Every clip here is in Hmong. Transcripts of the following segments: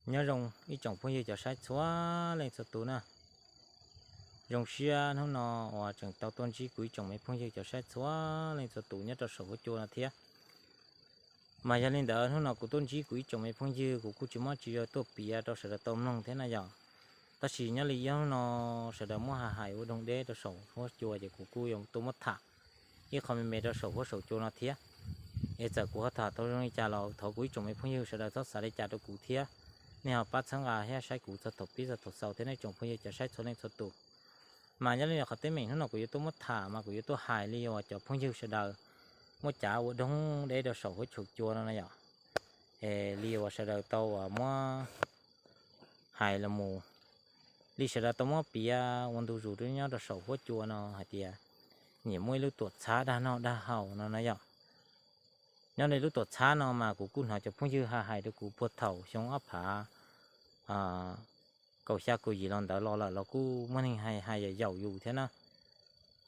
Nyob zoo ib tsoom phooj ywg cov saib txhua leej txhua tus na. Zoo siab hnub no uas tseem tau tuaj ntsib kuv ib tsoom me phooj ywg cov saib txhua leej txhua tus nyob rau saum huab cua no thiab. Mas yog li ntawd hnub no kuv tuaj ntsib kuv ib tsoom me phooj ywg, kuv kuj tsis muab tsis yog tuaj piav rau sawv daws tau mloog thiab na yom. Tab sis nyob li ib hnub no sawv daws muab hais hais ua doog deb rau saum huab cua ces kuv kuj yuav tuaj muab tham ib qho me me rau saum huab saum cua no thiab. Es txawm kuv ho tham tau zoo li cas los thov kuv ib tsoom me phooj ywg sawv daws txhob xav li cas rau kuv thiab. Nej ho pab txhawb nqa thiab saib kuv txog thaum pib txog thaum xaus thiab nej tsoom phooj ywg cov saib txhua leej txhua tus. Mas nyob li qhov teeb meem hnub no kuv yuav tuaj muab tham mas kuv yuav tuaj hais li uas cov phooj ywg sawv daws muab cav ua doog deb rau saum huab saum cua no na yom. Es li uas sawv daws tau uas muab hais los mus, li sawv daws tau muab piav ua ntu zus rau nyob rau saum huab cua no hais tias nyiam muaj ib lub tuam txhab dag noj dag haus no na yom. Nyob li lub tuam txhab no mas kuv kuj hnov cov phooj ywg hais hais rau kuv puag thaum xyoo ob phav kaum xya kaum yim los ntawd los lawm los kuj muaj neeg hais hais yaum yaum yus thiab na.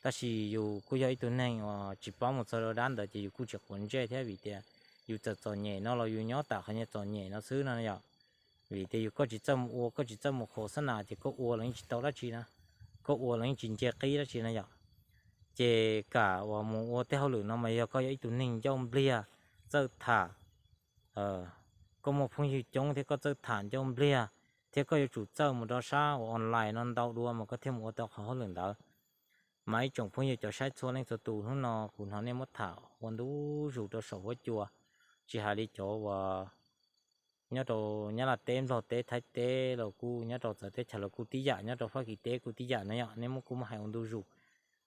Tab sis yus kuj yog ib tug neeg uas tsis paub mus txog rau dab ntawd ces yus kuj tsis quav ntsej thiab vim tias yus txawm txom nyem no los yus nyob tam qhov niag txom nyem no xwb no yom. Vim tias yus koj tsis txawj mus ua, koj tsis txawj mus qhuas xab nas ces koj ua los yeej tsis tau dab tsi na, koj ua los yeej tsis nce qib dab tsi na yom. Ces kam uas mus ua tej hauj lwm no mas yog koj yog ib tug neeg ncauj npliag, txawj tham, koj muaj phooj ywg coob thiab koj txawj tham ncauj npliag, thiab koj yuav tsum txawj mus rau sab uas online no ntau dua mas koj thiaj mus ua tau qhov hauj lwm ntawd. Mas ib tsoom phooj ywg cov saib txhua leej txhua tus, hnub no kuv hnov nej muab tham ua ntu zus rau saum huab cua, tsis hais li cov uas nyob rau Nyab Laj teb, Nplog teb, Thaib teb los kuj, nyob rau txawv teb chaws los kuj tib yam, nyob rau Fab Kis teb kuj tib yam no yom, nej muab kuj muab hais ua ntu zus.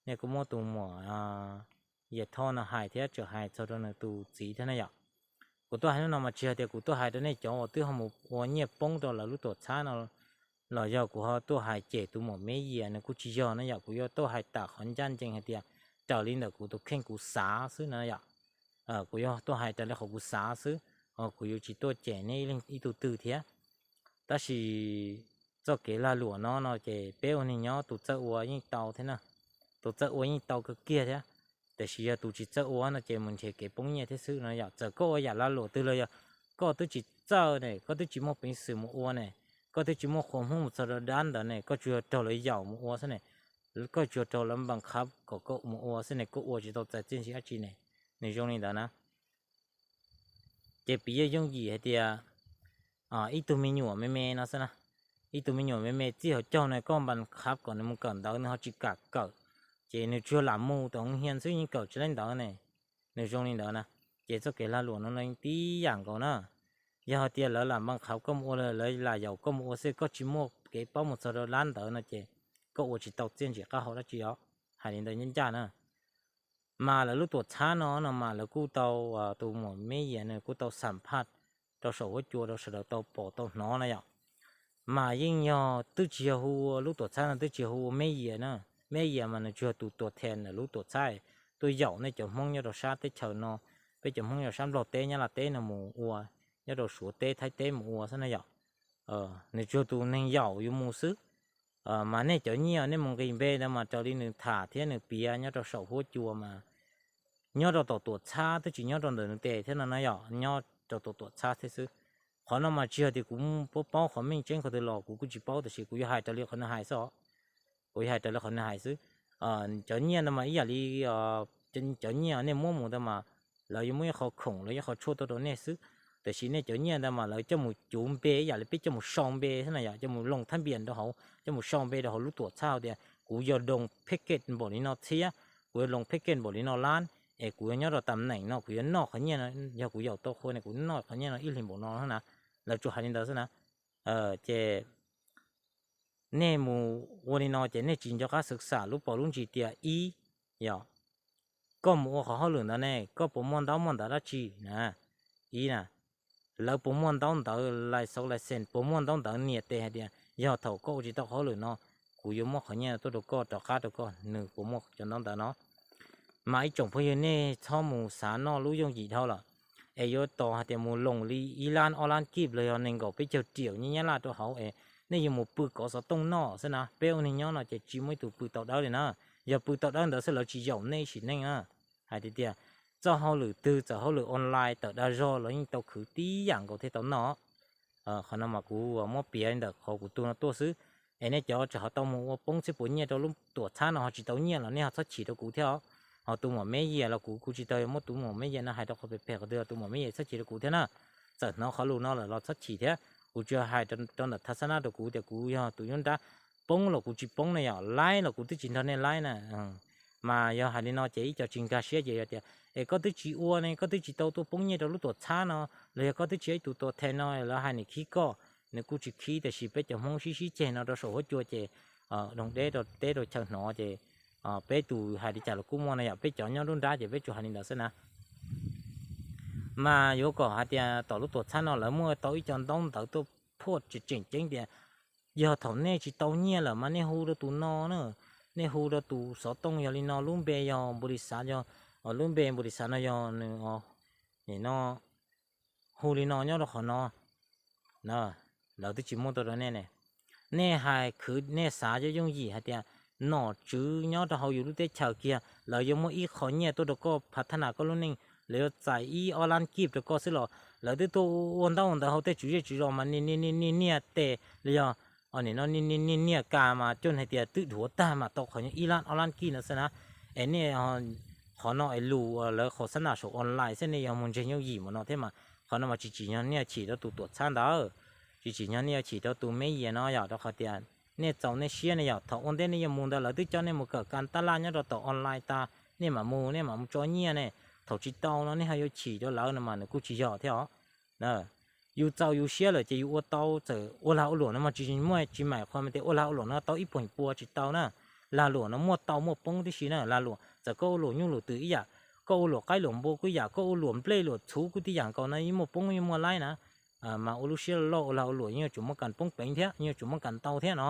Nej kuj muab tus muam Yia Thoj no hais thiab tseem hais txog rau nws tus txiv thiab na yom. Kuv tuaj hais hnub no mas tsis yog tias kuv tuaj hais rau nej cov uas twb ho mus ua nyiaj poob rau lawv lub tuam txhab no los yog kuv ho tuaj hais cem tus muam Meb Yias, nws kuj tsis yog na yom. Kuv yuav tuaj hais tam qhov ncaj ncees hais tias raws li ntawm kuv tus kheej kuv xav xwb na yom. Kuv yuav tuaj hais raws li qhov kuv xav xwb, kuv yuav tsis tuaj cem nej ib tug twg thiab. Tab sis txoj kev lag luam no no ces peb ua neeg nyob, tus txawj ua yeej tau thiab na, tus txawj ua yeej tau kawg kiag thiab. Tiam sis yog tus tsis txawj ua no ces mus nrhiav kev poob nyiaj thiab xwb no yom. Txawm koj ua yam lag luam twg los yog koj twb tsis txawj ne, koj twb tsis muaj peev xwm mus ua ne, koj twb tsis muaj qhua Hmoob mus txog rau dab ntawd ne, koj tsuas yog raug lawv yaum mus ua xwb ne, koj tsuas raug lawv npaj qhab kom koj mus ua xwb ne, koj ua tsis tau txais txiaj ntsig dab tsi ne. Nws zoo li ntawd na. Ces piv yog yooj yim hais tias ib tug me nyuam me me no xwb na, ib tug me nyuam me me txij hauv caug no koj npaj qhab kom nws mus kawm ntawv nws ho tsis kam kawm, ces nws tsuas lam mus tom hoo hias xwb yeej kawm tsis laib ntawv ne. Nws zoo li ntawd na. Ces txoj kev lag luam no no tib yam nkaus na. Yog hais tias lawv lam npaj qhab koj mus ua, lawv lam yaum koj mus ua xwb, koj tsis muaj kev paub mus txog rau dab ntawd no ces koj ua tsis tau txiaj ntsig qab hau dab tsi os. Hais li ntawd ncaj ncaj na. Mas lawv lub tuam txhab no no mas lawv kuj tau, tus muam Meb Yias nws kuj tau xam phaj rau saum huab cua rau sawv daws tau pom tau hnov na yom. Mas yeej yog twb tsis yog hu ua lub tuam txhab no, twb tsis yog hu ua Meb Yias na. Meb Yias mas nws tsuas yog tus tuam thej ntawm lub tuam txhab tuaj yaum nej cov Hmoob nyob rau sab teb chaws no, peb cov Hmoob nyob sab Nplog teb, Nyab Laj teb no mus ua, nyob rau Suav teb, Thaib teb mus ua xwb na yom. Nws tsuas yog tus neeg yaum yus mus xwb. Mas nej cov nyiaj nej mus nqis npe ntawd mas raws li nws tham thiab nws piav nyob rau saum huab cua mas nyob rau tom tuam txhab, twb tsis nyob rau ntawm nws tes thiab no na yom, nyob rau tom tuam txhab thiab xwb. Qhov no mas tsis yog tias kuv paub paub qhov meej tseeb qhov twg los kuv kuj tsis paub, tab sis kuv yuav hais raws li qhov nws hais xwb os. Kuv yuav hais raws li qhov nws hais xwb. Cov nyiaj ntawd mas ib yam li cov nyiaj nej muab mus ntawd mas lawv yuav muab ib qho khoom los ib qho tshuaj tuaj rau nej xwb. Tiam sis nej cov nyiaj ntawd mas lawv coj mus cuv npe ib yam li peb coj mus sau npe xwb na yom, coj mus loos thab npias rau hauv, coj mus sau npe rau hauv lub tuam txhab hais tias kuv yog loos phej kej npaum li no txhiab, kuv yog loos phej kej npaum li no lab, es kuv yuav nyob rau tam neem no kuv yuav noj qhov nyiaj no, yog kuv yaum tau qhua ne kuv noj qhov nyiaj no ib hlis npaum no na. Lawv tsuas hais li ntawd xwb na. Ces nej mus ua li no ces nej tsis nco qab xwv xam lub paus lub ntsis tias ib, yog koj mus ua qhov hauj lwm ntawd ne koj puas muaj ntaub muaj ntawv dab tsi na. Ib na, lawv puas muaj ntaub ntawv license, license, puas muaj ntaub ntawv nias tes hais tias yog thaum koj ua tsis tau qhov hauj lwm no, kuv yuav muab qhov nyiaj tuaj rau koj rov qab rau koj, nws puas muaj cov ntaub ntawv no. Mas ib tsoom phooj ywg nej txhob mus xav noj lub yooj yim dhau lawm, es yuav tos hais tias mus loos li ib lab ob lab kib los yog nees nkaum peb caug riam nyiaj Nyab Laj rau hauv es nej yuav mus pw kov xov tooj noj xwb na. Peb ua neeg nyob no ces tsis muaj ib tug pw tau dawb li na. Yog pw tau dawb ntawd xwb lawv tsis yaum nej ib sim neej na. Hais tias tias txoj hauj lwm twg txawm hauj lwm online tawm dag zog los yeej tau khwv tib yam nkaus thiaj tau noj. Qhov no mas kuv muab piav li ntawm qhov kuv tug no tuaj xwb. Es nej cov tseem ho tau mus ua poob txhiab puas nyiaj rau lub tuam txhab no ho tsis tau nyiaj los nej ho txhob chim rau kuv thiab os. Ho tus muam meb yias los kuv kuv tsis tau muab tus muam meb yias no hais rau qhov phem phem qhov twg, tus muam meb yias txhob chim rau kuv thiab na. Txawm hnov qhov lus no lawm los txhob chim thiab. Kuv tsuas hais rau ntawm thaj xab nab rau kuv tias kuv yog tus nyuj nrab, poob los kuv tsis poob ne yom, laib los kuv twb tsis nrog nej laib na. Mas yog hais li no ces ib co tsis nkag siab ces yog tias es koj twb tsis ua ne, koj twb tsis tau tuaj poob nyiaj rau lub tuam txhab no, los yog koj twb tsis yog ib tug tuam them no, lawv hais nws khib koj, nws kuj tsis khib, tiam sis peb cov Hmoob sib sib ceg no rau saum huab cua ces doog deb rau teb rau chaw hnov ces peb tus hais li cas los kuj muaj no yom, peb cov nyob nruab nrab ces peb tsuas hais li ntawd xwb na. Mas yuav kom hais tias tom lub tuam txhab no lawv muaj tau ib co ntaub ntawv tuaj phuaj tseem tseem ceeb tias yog thaum nej tsis tau nyiaj lawm mas nej hu rau tus no na, nej hu rau tus xov tooj yog li no, lub npe yog npu li xav, yog lub npe npu li xav no yog nws, no, hu li no nyob rau qhov no, lawv twb tsis muaj tuaj rau nej ne. Nej hais khwv nej xav yooj yooj yim hais tias nom tswv nyob rau hauv yus lub teb chaws kiag lawv yuav muaj ib qho nyiaj tuaj rau koj phav thab nas koj lub neej, lawv yuav txais ib ob lab kij rau koj xwb los lawv twb tuaj ua ntaub ua ntawv hauv tej tswv zej tswv zos mas niaj niaj niaj niaj tes los yog nim no niaj niaj niaj niaj kas mas coj hais tias twb dhuav tag mas tau qhov nyob ib lab ob lab kij no xwb na. Es nej qhov no es lus lawv qhov xab nas saum online xwb nej yog mus ntseeg yooj yim mus no thiab mas qhov no mas tsis tsim nyog nej chim rau tus tuam txhab ntawd, tsis tsim nyog nej yuav chim rau tus meb yias no yom, rau qhov tias nej txaus nej siab ne yom. Thaum ua ntej nej yuav mus ntawd lawv twb coj nej mus kawm kas taj laj nyob rau tom online tas, nej mam mus nej mam mus tso nyiaj ne. Thaum tsis tau no nej ho yuav chim rau lawv no mas nws kuj tsis yog thiab os. Yus txaus yus siab lawm ces yus ua tau, txawm ua lag ua luam no mas tsis muaj tsis maim qhov tias ua lag ua luam no tau ib puas pua tsis tau na. Lag luam no muaj tau muaj poob tib si na, lag luam txawm koj ua luam nyuj luam twm ib yam, koj ua luam qaib luam npua kuj ib yam, koj ua luam nplej luam txhuv kuj tib yam nkaus na, yeej muaj poob yeej muaj laib na. Mas ua lub siab loj ua lag ua luam yeej yuav tsum muaj kas poob peev thiab yeej yuav tsum muaj kas ntau thiab no.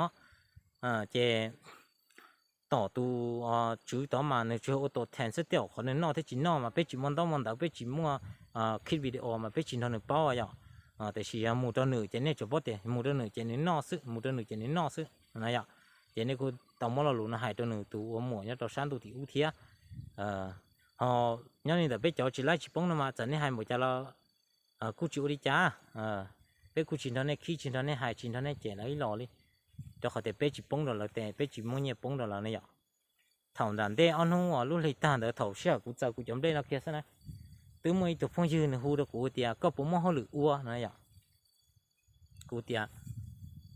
Ces tom tus tswv tod mas nws tsuas ua tuam them xwb, tej zaum qhov nws noj thiab tsis noj mas peb tsis muaj ntaub muaj ntawv, peb tsis muaj khij video mas peb tsis nrog nws paub yom. Tiam sis yog mus rau nws ces nej tsuas paub tias mus rau nws ces nws noj xwb, mus rau nws ces nws noj xwb no yom. Ces nej kuj tau muab lo lus no hais rau nws tus ua muam nyob rau sab ntuj tim ub thiab. Ho nyob li ntawm peb cov tsis laib tsis poob no mas txawm nej hais npaum cas los kuj tsis ua li cas. Peb kuj tsis nrog nej khib, tsis nrog nej hais, tsis nrog nej cem lawv ib los li, rau qhov tias peb tsis poob rau lawv tes, peb tsis muaj nyiaj poob rau lawv ne yom. Thaum nram ntej ob hnub uas lub hli tag ntawd thaum sij hawm kuv txaws kuv cov nplej no kiag xwb na, twb muaj ib tug phooj ywg nws hu rau kuv tias koj puas muaj hauj lwm ua no yom. Kuv tias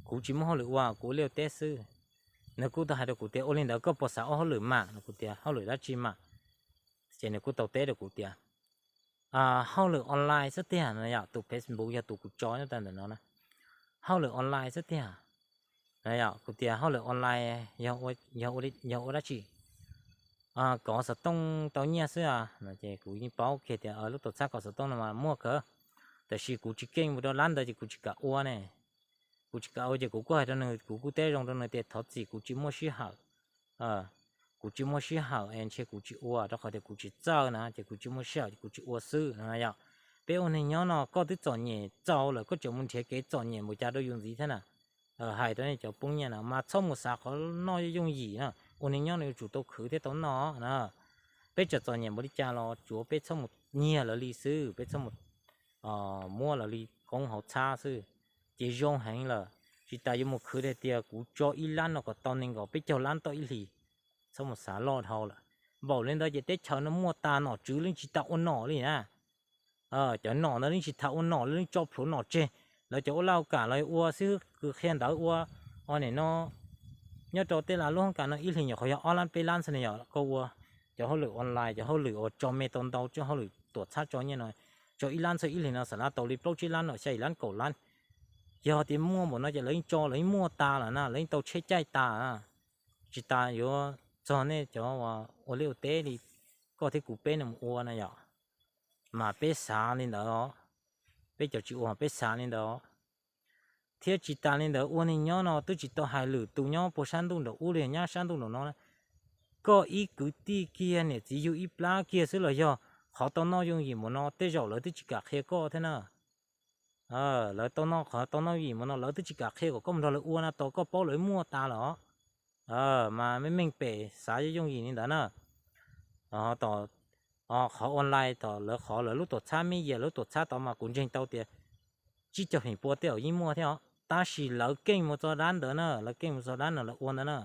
kuv tsis muaj hauj lwm ua, kuv ua liaj ua teb xwb. Nws kuj tau hais rau kuv tias ua li ntawd koj puas xav ua hauj lwm mas no, kuv tias hauj lwm dab tsi mas. Ces nws kuj tau teb rau kuv tias hauj lwm online xwb tiag no yom, tus Facebook yog tus kuv tso nyob rau ntawm no na. Hauj lwm online xwb tiag. Kuv tias hauj lwm online yog ua dab tsi? Kov xov tooj tau nyiaj xwb a no. Ces kuv yeej paub kiag tias lub tuam txhab kov xov tooj no mas muaj kawg, tab sis kuv tsis keej mus rau lab ntawd ces kuv tsis kam ua ne. Kuv tsis kam ua ces kuv kuj hais rau nws, kuv kuj teb zoo rau nws tias thov txim kuv tsis muaj sij hawm. Kuv tsis muaj sij hawm es ntshe kuv tsis ua, rau qhov tias kuv tsis txawj na ces kuv tsis muaj sij hawm ces kuv tsis ua xwb no yom. Peb ua neeg nyob no koj twb txom nyem txaus lawm koj tseem mus nrhiav kev txom nyem npaum cas rau yus ntxiv thiab na. Hais rau nej cov poob nyiaj no mas txhob mus xav qhov noj yooj yim na, ua neeg nyob no yuav tsum tau khwv thiab tau noj na. Peb tseem txom nyem npaum li cas los tsuav peb txhob mus nyiag lawv li xwb, peb txhob mus muab lawv li koob hauv txhab xwb, ces zoo heev lawm. Tsis tas yuav mus khwv hais tias kuv tso ib lab no kom tau nees nkaum peb caug lab tau ib hlis. Txhob mus xav loj dhau lawm. Npaum li ntawd ces teb chaws no muaj tas, nom tswv yeej tsis tas ua nom li na. Cov nom ntawd yeej tsis tas ua nom li, yeej tso plhuav nom tseg. Lawv cov ua laj kam los ua xwb, kws qhia ntawv ua, o nim no nyob rau tej lav lub hoob kas no ib hlis nyuam qhuav yog ob lab peb lab xwb ne yom. Koj ua cov hauj lwm online, cov hauj lwm uas tso me tau ntau, cov hauj lwm tuam txhab tso nyiaj no, tso ib lab txog ib hlis no xam lab tau li plaub tsib lab no, xya yim lab kaum lab. Yog tias muaj npaum no ces lawv yeej tso, lawv yeej muaj tas lawm na, lawv yeej tau tsheb caij tas. Tsis tas yuav txog nej cov ua liaj ua teb li koj thiab kuv peb no mus ua na yom. Mas peb xav li ntawd os, peb cov tsis ua mas peb xav li ntawd. Thiab tsis tas li ntawd ua neeg nyob no twb tsis tau hais lwm tus nyob puag sab ntuj nraum ub li nyab sab ntuj nraum no na. Koj ib kwv tij kiag, niam txiv yug ib plab kiag xwb los yog qhov tau noj yooj yim mus no tej zaum lawv twb tsis kam qhia koj thiab na. Lawv tau noj qhov tau noj yooj yim mus no lawv twb tsis kam qhia kom koj mus nrog lawv ua na, tos koj paub lawv muaj tas lawm os. Mas meej meej pem xav yooj yim li ntawd na. Tom qhov online, tom lawv qhov lawv lub tuam txhab, meb yias lub tuam txhab tod mas kuv ntseeg tau tias tsib caug feem pua tej zaum yeej muaj thiab os, tab sis lawv keej mus txog dab ntawd na, lawv keej mus txog dab no lawv ua ntawd na.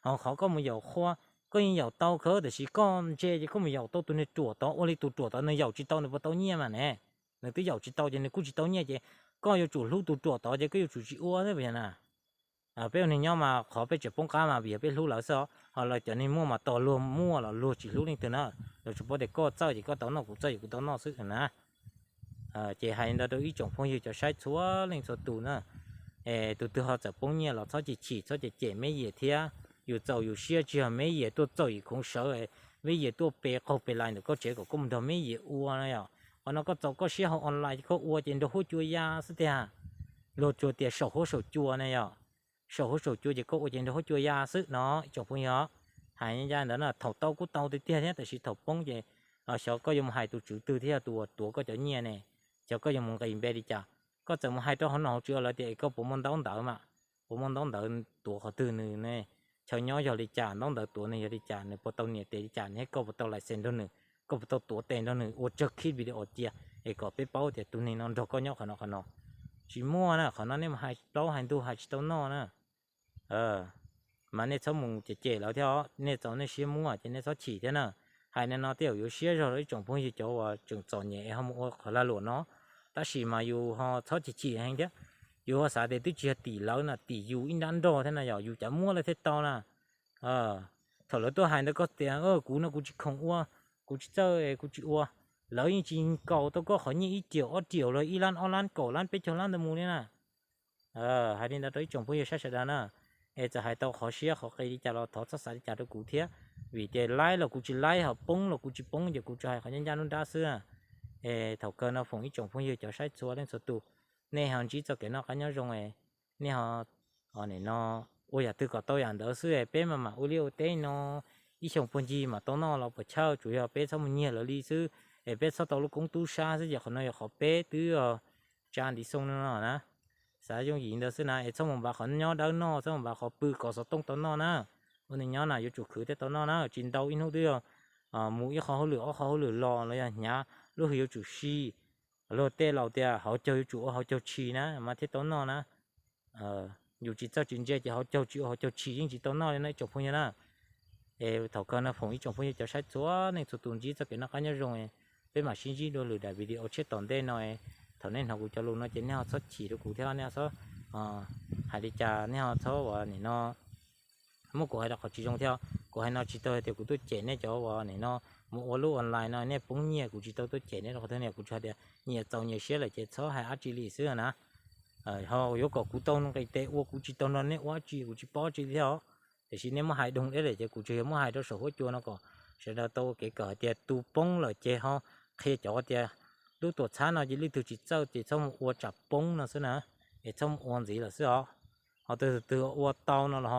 Ho qhov koj mus yaum qhua, koj yeej yaum tau kawg, tiam sis koj ntse ces koj mus yaum tau tus niag ruam tod, ua li tus ruam tod nws yaum tsis tau nws puas tau nyiaj mas ne. Nws twb yaum tsis tau ces nws kuj tsis tau nyiaj ces koj yuav tsum hlub tus ruam tod ces koj yuav tsum tsis ua thiab puas yog na. Peb ua neeg nyob mas qhov peb tseem poob qab mas vim yog peb hlub lawv xwb os, ho lawv cov neeg muaj mas tos luag muaj los luag tsis hlub leej twg na. Luag tsuas paub tias koj txawj ces koj tau noj, kuv txawj ces kuv tau noj xwb na. Ces hais li ntawd rau ib tsoom phooj ywg cov saib txhua leej txhua tus na, es tus twg ho txawm poob nyiaj los txhob chim chim, txhob cem cem Meb Yias thiab. Yus txaus yus siab, tsis yog Meb Yias tuaj txaus yus khoov sawv, Meb Yias tuaj pe qaug pe lais ntawm koj tsev kom koj mus nrog Meb Yias ua na yom. Qhov no koj txaus koj siab hauv online koj ua ces nrog huab cua ya xwb tiag. Luag tsuas tias saum huab saum cua na yom. Saum huab saum cua ces koj ua ces nrog huab cua ya xwb no ib tsoom phooj ywg. Hais ncaj ntawd na, thaum tau kuj tau tiag tiag thiab, tab sis thaum poob ces xyov koj yuav mus hais tus tswv twg thiab yog tus uas tuav koj cov nyiaj ne, xyov koj yuav mus nqis npe li cas. Koj txawm mus hais rau hauv nom hauv tswv lawv tias es koj puas muaj ntaub ntawv mas, puas muaj ntaub ntawv tuav qhov twg nws ne, chaw nyob yog li cas, ntaub ntawv tuav nws yog li cas, nws puas tau niam tes li cas, nws thiab koj puas tau laim xes nrog nws, koj puas tau tuav tes nrog nws ua tsawg khib video cia, es kom peb paub tias tus neeg no nrog koj nyob qhov no qhov no. Tsis muaj na, qhov no nej mus hais plaub hais ntug hais tsis tau noj na. Mas nej txhob mus cem cem lawv thiab os, nej txaus nej siab muab ces nej txhob chim thiab na. Hais li no tej zaum yuav siab zog rau ib tsoom phooj ywg cov uas tseem txom nyem es ho mus ua qhov lag luam no, tab sis mas yus ho txhob chim chim heev thiab. Yus ho xav tias twb tsis yog tim lawv na, tim yus ib nrab nrog thiab na, yog yus cas muab lawv thiaj tau na. Thaum lawv tuaj hais ntawd koj tias kuv no kuv tsis khoom ua, kuv tsis txawj kuv tsis ua, lawv yeej tsis nkaus tau koj qhov nyiaj ib riaum ob riaum los ib lab ob lab kaum lab peb caug lab ntawd mus li na. Hais li ntawd rau ib tsoom phooj ywg saib sawv daws na, es txawm hais tau qhov siab qhov qis li cas los thov txhob xav li cas rau kuv thiab, vim tias laib los kuv tsis laib, ho poob los kuv tsis poob, ces kuv tsuas hais qhov ncaj ncaj nruab nrab xwb. Es thaum kawg no foom ib tsoom phooj ywg cov saib txhua leej txhua tus, nej ho ntsib txoj kev noj qab nyob zoo, nej ho nim no ua yam twg kom tau yam ntawd xwb, peb mas mam ua liaj ua teb no, ib xyoos puag ncig mam tau noj los puas chawj, tsuas yog peb txhob mus nyiag lawv li xwb, es peb txhob tau lub koob tub sab xwb, ces qhov no yog qhov peb twb tsa ntiv xoo no na. Xav yooj yim ntawd xwb na, es txhob mus npav qhov nyob dawb noj, txhob mus npav qhov pw kom xov tooj tau noj na. Ua neeg nyob na yuav tsum khwv thiaj tau noj na, tsis ntau ib hnub twb yog mus ib qho hauj lwm ob qho hauj lwm los los yog hnyav lub hws yuav tsum si. Luag tej laus tias hauv caug yuav tsum ua hauv caug tshis na mas thiaj tau noj na. Yus tsis txawj tsis ntse ces hauv caug tsis ua hauv caug tshis yeej tsis tau noj li no ib tsoom phooj ywg na. Es thaum kawg no foom ib tsoom phooj ywg cov saib txhua leej txhua tus ntsib txoj kev noj qab nyob zoo, peb mam sib ntsib dua lwm daim video tshiab tom ntej no. Thaum nej hnov kuv cov lus no ces nej ho txhob chim rau kuv thiab, nej ho txhob hais li cas, nej ho txhob ua nim no muab kuv hais rau qhov tsis zoo thiab. Kuv hais no tsis tau hais tias kuv tuaj cem nej cov uas nim no mus ua lub online no nej poob nyiaj, kuv tsis tau tuaj cem nej rau qhov twg, kuv tsuas hais tias nyias txaus nyias siab lawm ces txhob hais dab tsi li xwb na. Ho yuav kom kuv tau nqis tes ua, kuv tsis tau nrog nej ua dab tsi, kuv tsis paub dab tsi thiab os. Tiam sis nej muab hais doog deb lawm ces kuv tsuas yog muab hais rau saum huab cua no kom sawv daws tau ua kev kawm hais tias tus poob lawm ces ho qhia cov tias lub tuam txhab no ces leej twg tsis txawj ces txhob mus ua tsam poob no xwb na, es txhob mus ua ntxiv lawm xwb os. Ho tus twg ua tau no los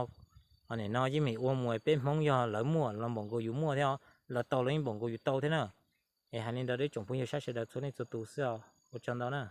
ho nim no yeej meem ua mus, peb Hmoob yog lawv muaj los npaum nkaus yus muaj thiab os, lawv tau los yeej npaum nkaus yus tau thiab na. Es hais li ntawd rau ib tsoom phooj ywg saib sawv daws txhua leej txhua tus xwb os, ua tsaug ntau na.